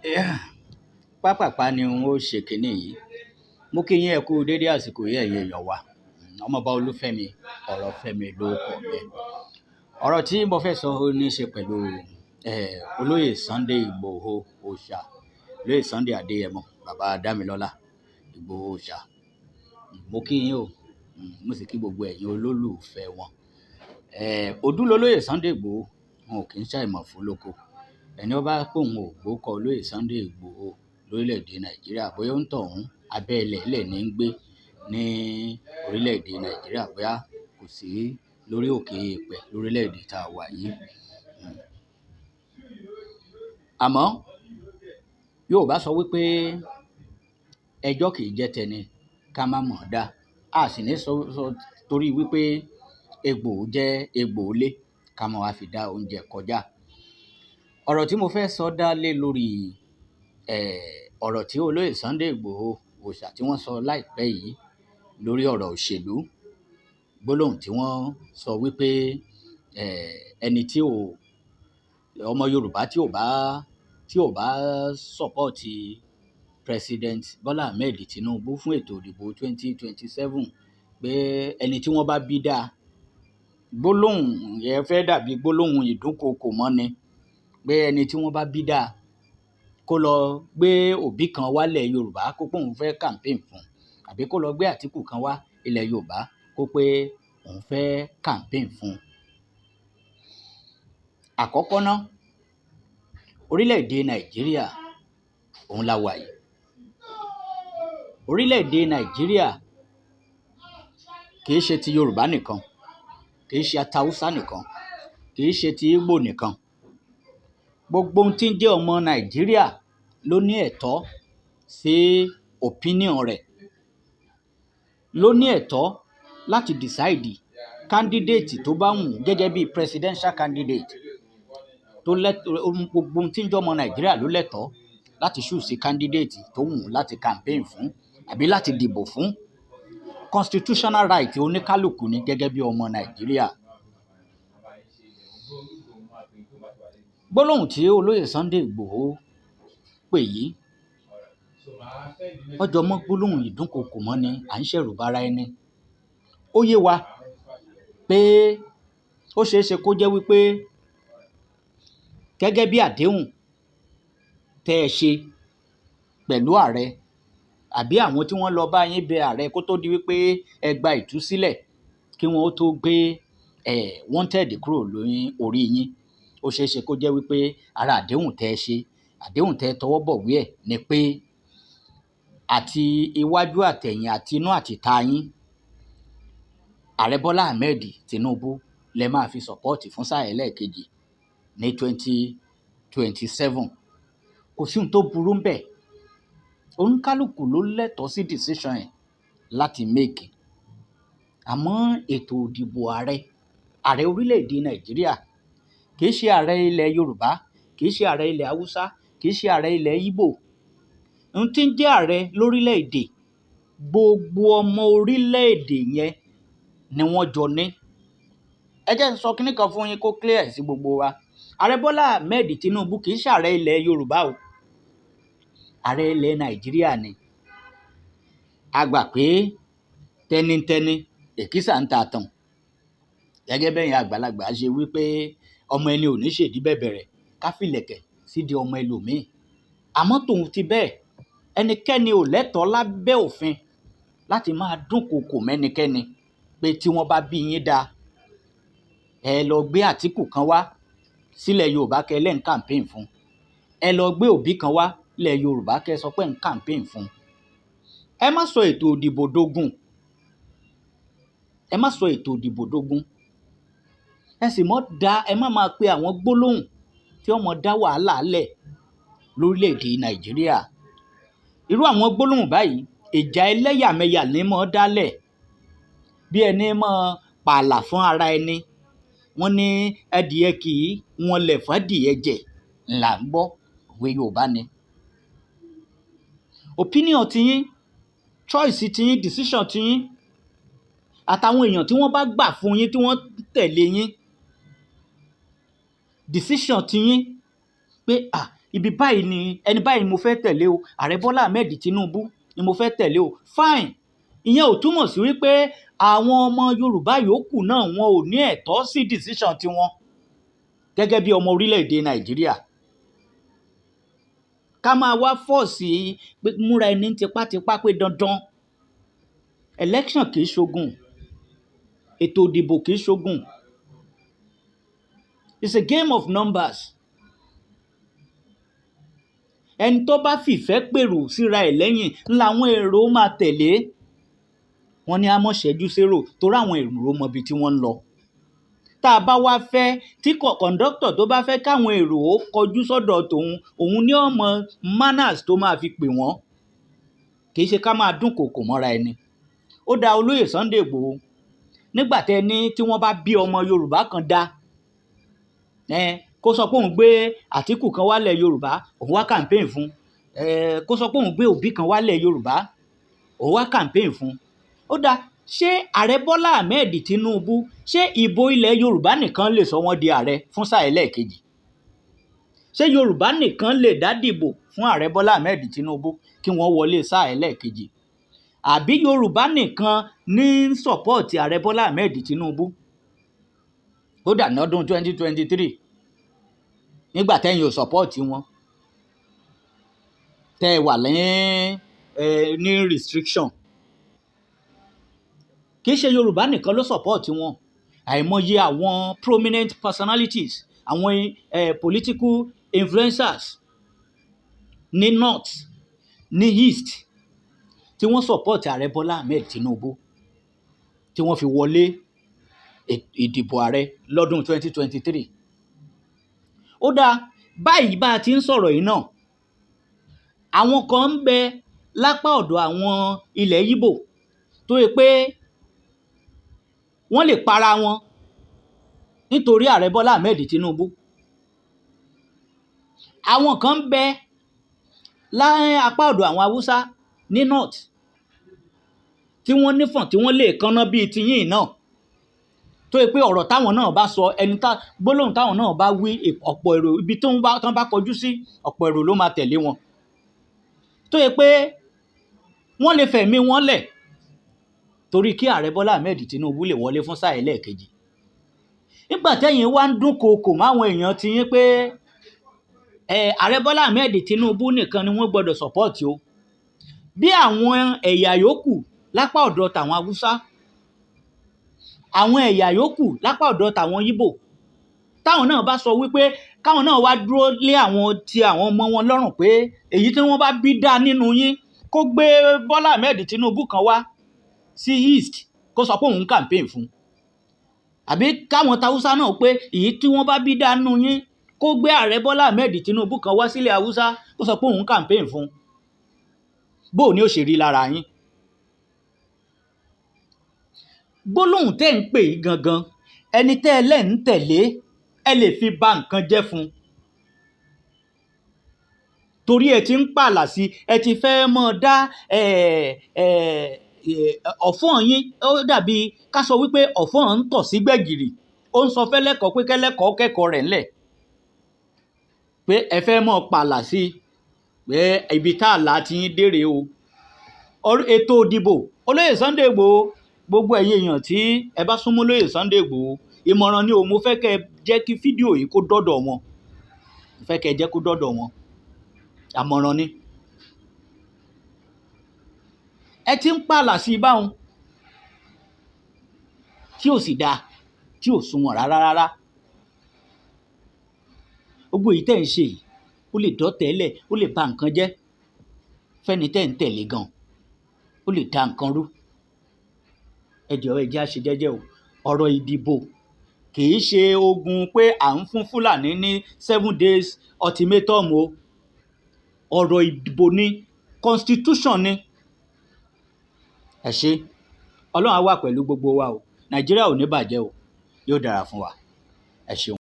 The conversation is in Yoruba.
Yeah. Pápàpá ni n ó ṣe kínní yìí. Mo kí yín, ẹ kú dédé àsìkò yìí, ẹ̀yin èèyàn wa. Ọmọọba Olúfẹ́mi Ọ̀rọ̀fẹ́mi lórúkọ mi. Ọ̀rọ̀ tí mo fẹ́ sọ ó ní í ṣe pẹ̀lú olóyè Sunday Ìgbòho Òòṣà, olóyè Sunday Adéyẹmọ, bàbá Dámilọ́lá Ìgbòho Òòṣà. Mo kí yín o, mo sì kí gbogbo ẹ̀yin olólùfẹ́ wọn. Odúlolóyè Sunday Ìgbòho, wọn ò kí ń ṣàìmọ̀ fún lóko. Ẹni ó bá pòun ò gbókọ olóyè Sunday Ìgbòho lórílẹ̀-èdè Nàìjíríà, bóyá ó ń tọ̀hún abẹ́ ilẹ̀ ilẹ̀ ní ń gbé ní orílẹ̀-èdè Nàìjíríà, bóyá kò sí lórí òkè èèpẹ̀ lórílẹ̀-èdè tá a wà yìí. Àmọ́ Yorùbá sọ wípé ẹjọ́ kì í jẹ́ tẹni ká má mọ̀ ọ́n dá. A sì ní sọ, sọ torí wípé egbò jẹ́ egbò ilé ká máa wá fi dá oúnjẹ kọjá. Ọ̀rọ̀ tí mo fẹ́ sọ dá lé lórí ọ̀rọ̀ tí olóyè Sunday Ìgbòho Òòṣà tí wọ́n sọ láìpẹ́ yìí lórí ọ̀rọ̀ òṣèlú. Gbólóhùn tí wọ́n sọ wípé ẹni tí ò, ọmọ Yorùbá tí ò bá support President Bola Ahmed Tinubu fún ètò ìdìbò 2027, pé ẹni tí wọ́n bá bí dáa. Gbólóhùn yẹn fẹ́ dàbí gbólóhùn ìdúnkookò mọ́ni, pé ẹni tí wọ́n bá bí dáa kó lọ gbé Òbí kan wálẹ̀ Yorùbá kó pé òun fẹ́ campaign fún, àbí kó lọ gbé Àtíkù kan wá ilẹ̀ Yorùbá kó pé òun fẹ́ campaign fún. Àkọ́kọ́ ná, orílẹ̀-èdè Nàìjíríà òun la wà yìí. Orílẹ̀-èdè Nàìjíríà kì í ṣe ti Yorùbá nìkan, kì í ṣe Haúsá nìkan, kì í ṣe ti Ìgbò nìkan. Gbogbo ohun tí ń jẹ́ ọmọ Nàìjíríà ló ní ẹ̀tọ́ sí opinion rẹ̀, ló ní ẹ̀tọ́ láti decide candidate tó bá wù ú gẹ́gẹ́ bí presidential candidate tó lẹ́tọ̀. Gbogbo ohun tí ń jẹ́ ọmọ Nàìjíríà ló lẹ́tọ̀ọ́ láti choose candidate tó wù ú láti campaign fún àbí láti dìbò fún. Constitutional right oníkálukú ni gẹ́gẹ́ bí ọmọ Nàìjíríà. Gbólóhùn tí olóyè Sunday Ìgbòho pè yìí, ó jọ mọ́ gbólóhùn ìdúnkookò mọ́ni, à ń ṣẹ̀rù bara ẹni. Ó yé wa pé ó ṣeé ṣe kó jẹ́ wípé gẹ́gẹ́ bí àdéhùn tẹ́ ẹ ṣe pẹ̀lú ààrẹ àbí àwọn tí wọ́n lọ bá yín bẹ ààrẹ kó tó di wípé ẹ gba ìtúsílẹ̀, kí wọ́n ó tó gbé wanted kúrò lórí orí yín, ó ṣeé ṣe kó jẹ́ wípé ara àdéhùn tẹ́ ẹ ṣe, àdéhùn tẹ́ ẹ tọwọ́ bọ̀wé ẹ̀ ni pé àti iwájú àtẹ̀yìn àti inú àti ìta yín, ààrẹ Bọ́lá Ahmed Tinubu lẹ máa fi support fún sáà ẹlẹ́ẹ̀kejì ní 2027. Kò sí ohun tó burú ńbẹ̀. Oníkálukú ló lẹ́tọ̀ọ́ sí decision ẹ̀ láti make. Àmọ́ ètò ìdìbò ààrẹ, ààrẹ orílẹ̀-èdè Nàìjíríà, kì í ṣe ààrẹ ilẹ̀ Yorùbá, kì í ṣe ààrẹ ilẹ̀ Haúsá, kì í ṣe ààrẹ ilẹ̀ Ìgbò. Ohun tí ń jẹ́ ààrẹ lórílẹ̀-èdè, gbogbo ọmọ orílẹ̀-èdè yẹn ni wọ́n jọ ní. Ẹ jẹ́ n sọ kíní kan fún yín kó clear sí gbogbo wa. Ààrẹ Bọ́lá Ahmed Tinubu kì í ṣe ààrẹ ilẹ̀ Yorùbá o. Ààrẹ ilẹ̀ Nàìjíríà ni. A gbà pé tẹnitẹni èkísà ń ta àtàn. Gẹ́gẹ́ bẹ́yìn àgbàlagbà ṣe wí pé ọmọ ẹni ò ní ṣèdí bẹ̀bẹ̀rẹ̀ ká fìlẹ̀kẹ̀ sídìí ọmọ ẹlòmíì. Àmọ́ tòun ti bẹ́ẹ̀, ẹnikẹ́ni ò lẹ́tọ̀ọ́ lábẹ́ òfin láti máa dúnkookò mẹ́nikẹ́ni pé tí wọ́n bá bí yín dáa, ẹ lọ gbé Àtíkù kan wá sílẹ̀ Yorùbá kẹ́ lẹ́ ń campaign fún. Ẹ lọ gbé Òbí kan wá ilẹ̀ Yorùbá kẹ́ sọ pé ń campaign fún. Ẹ má sọ ètò ìdìbò dógùn. Ẹ má sọ ètò ìdìbò dógùn. Ẹ sì mọ́ da, ẹ má máa pe àwọn gbólóhùn tí ó mọ dá wàhálà lẹ̀ lórílẹ̀-èdè Nàìjíríà. Irú àwọn gbólóhùn báyìí, ìjà ẹlẹ́yàmẹ̀yà ní mọ́ dálẹ̀. Bí ẹni mọ́ pààlà fún ara ẹni. Wọ́n ní adìẹ kì í wọnlẹ̀ fádìẹ jẹ là ń gbọ́. Òwe Yorùbá ni. Opinion tiyín, choice tiyín, decision tiyín, àtàwọn èèyàn tí wọ́n bá gbà fún yín tí wọ́n tẹ̀lé yín. Decision tiyín pé à Ibi báyìí ni ẹni báyìí ni mo fẹ́ tẹ̀lé o, Ààrẹ Bọ́lá Ahmed Tinubu ni mo fẹ́ tẹ̀lé o, fine. Ìyẹn ò túmọ̀ sí wípé àwọn ọmọ Yorùbá yòókù náà, wọn ò ní ẹ̀tọ́ sí decision tiwọn gẹ́gẹ́ bí ọmọ orílẹ̀-èdè Nàìjíríà. Ká máa wá force pé múra ẹni tipátipá pé dandan, election kì í ṣogun, ètò ìdìbò kì í ṣogun. It's a game of numbers. Ẹni tó bá fìfẹ́ pèrò síra ẹ̀ lẹ́yìn làwọn èrò máa tẹ̀lé. Wọ́n ní a mọ̀ ṣẹ́jú sérò torí àwọn èrò mọ ibi tí wọ́n ń lọ. Tá a bá wá fẹ́ tí kọ̀ǹdọ́tọ̀ tó bá fẹ́ káwọn èrò ó kọjú sọ́dọ̀ tòun, òun ní ó mọ manners tó máa fi pè wọ́n. Kì í ṣe ká máa dúnkòokò mọ́ra ẹni. Ó dá Olóyè Sunday Igboho, nígbà tẹ́ ní tí wọ́n bá bí ọmọ Yorùbá kan dá ẹ, kó sọ pé òun gbé Àtíkù kan wálẹ̀ Yorùbá, òun wá campaign fún ẹ, kó sọ pé òun gbé Òbí kan wálẹ̀ Yorùbá, òun wá campaign fún. Ó dáa, ṣé Ààrẹ Bọ́lá Ahmed Tinubu, ṣé ìbò ilẹ̀ Yorùbá nìkan lè sọ wọ́n di ààrẹ fún sáà ẹlẹ́ẹ̀kejì? Ṣé Yorùbá nìkan lè dá dìbò fún Ààrẹ Bọ́lá Ahmed Tinubu kí wọ́n wọlé sáà ẹlẹ́ẹ̀kejì? Àbí Yorùbá nìkan ní support Ààrẹ Bọ́lá Ahmed Tinubu? Kódà lọ́dún 2023, nígbà tẹ́yìn ò support wọn, tẹ́ ẹ wà ní restriction, kì í ṣe Yorùbá nìkan ló support wọn. Àìmọye àwọn prominent personalities, àwọn political influencers ní north, ní east, tí wọ́n support Ààrẹ Bọ́lá Ahmed Tinubu tí wọ́n fi wọlé ìdìbò ààrẹ lọ́dún 2023. Ó dáa, báyìí bá a ti ń sọ̀rọ̀ yìí náà, àwọn kan ń bẹ lápá ọ̀dọ̀ àwọn ilẹ̀ Íbò tó yẹ pé wọ́n lè para wọn nítorí Ààrẹ Bọ́lá Ahmed Tinubu. Àwọn kan ń bẹ lápá ọ̀dọ̀ àwọn Haúsá ní north tí wọ́n nífọ̀n, tí wọ́n lè kánná bíi tiyín náà, tó yẹ pé ọ̀rọ̀ táwọn náà bá sọ, ẹni tá gbólóhùn táwọn náà bá wí, ọ̀pọ̀ èrò, ibi tó ń bá tán bá kọjú sí, ọ̀pọ̀ èrò ló máa tẹ̀lé wọn, tó yẹ pé wọ́n lè fẹ̀mí wọn lẹ̀ torí kí Ààrẹ Bọ́lá Ahmed Tinubu lè wọlé fún sáà ẹlẹ́ẹ̀kejì. Nígbà tẹ́yìn wá ń dúnkookò máwọn èèyàn ti yín pé ẹ Ààrẹ Bọ́lá Ahmed Tinubu nìkan ni wọ́n gbọ́dọ̀ support o, bí àwọn ẹ̀yà yòókù lápá ọ̀dọ̀ tàwọn Haúsá, àwọn ẹ̀yà yòókù lápá ọ̀dọ̀ tàwọn Íbò, táwọn náà bá sọ wípé káwọn náà wá dúró lé àwọn ti àwọn ọmọ wọn lọ́rùn pé èyí tí wọ́n bá bí dá nínú yín, kó gbé Bọ́lá Ahmed Tinubu kan wá sí east, kó sọ pé òun campaign fún, àbí káwọn thaúsá náà pé èyí tí wọ́n bá bí dá nínú yín, kó gbé Ààrẹ Bọ́lá Ahmed Tinubu kan wá sílẹ̀ Haúsá, kó sọ pé òun campaign fún, bó ní ó ṣe rí lára yín? Gbólóhùn tẹ́ ń pè yí gangan, ẹni tẹ́ ẹ lẹ́ ń tẹ̀lé, ẹ lè fi ba nǹkan jẹ́ fún un, torí ẹ ti ń pààlà sí, ẹ ti fẹ́ mọ́ dá ọ̀fọ́n yín. Ó dàbí ká sọ wípé ọ̀fọ́n ń tọ̀ sí gbẹ̀gìrì, ó ń sọ fẹ́lẹ́kọ̀ọ́ pé kẹ́lẹ́kọ̀ọ́ kẹ́kọ̀ọ́ rẹ̀ ńlẹ̀, pé ẹ fẹ́ mọ́ pààlà sí i pé ibi tá a là ti ń dèrè o. Ètò ìdìbò, Olóyè Sunday Igboho, gbogbo ẹ̀yin èèyàn tí ẹ bá súnmọ́ Olóyè Sunday Igboho, ìmọ̀ràn ni o. Mo fẹ́ kẹ́ ẹ jẹ́ kí fídíò yìí kó dọ́dọ̀ wọn. Mo fẹ́ kẹ́ ẹ jẹ́ kó dọ́dọ̀ wọn, àmọ̀ràn ni. Ẹ ti ń pààlà sí i báwọn tí ò sì dáa, tí ò sunwọ̀n rárá rárá. Gbogbo èyí tẹ́ ń ṣe yìí, ó lè dọ́tẹ̀ẹ́lẹ̀, ó lè ba nǹkan jẹ́ fẹ́ni tẹ́ ń tẹ̀lé gan, ó lè da nǹkan rú. Ẹ jọ̀ọ́, ẹ jẹ́ á ṣe jẹ́jẹ́ o. Ọ̀rọ̀ ìdìbò kì í ṣe ogun pé à ń fún Fúlàní ní 7 days ultimatum o. Ọ̀rọ̀ ìdìbò ni, constitution ni. Ẹ ṣé, Ọlọ́run á wà pẹ̀lú gbogbo wa o. Nàìjíríà ò ní bàjẹ́ o, yóò dára fún wa. Ẹ ṣeun.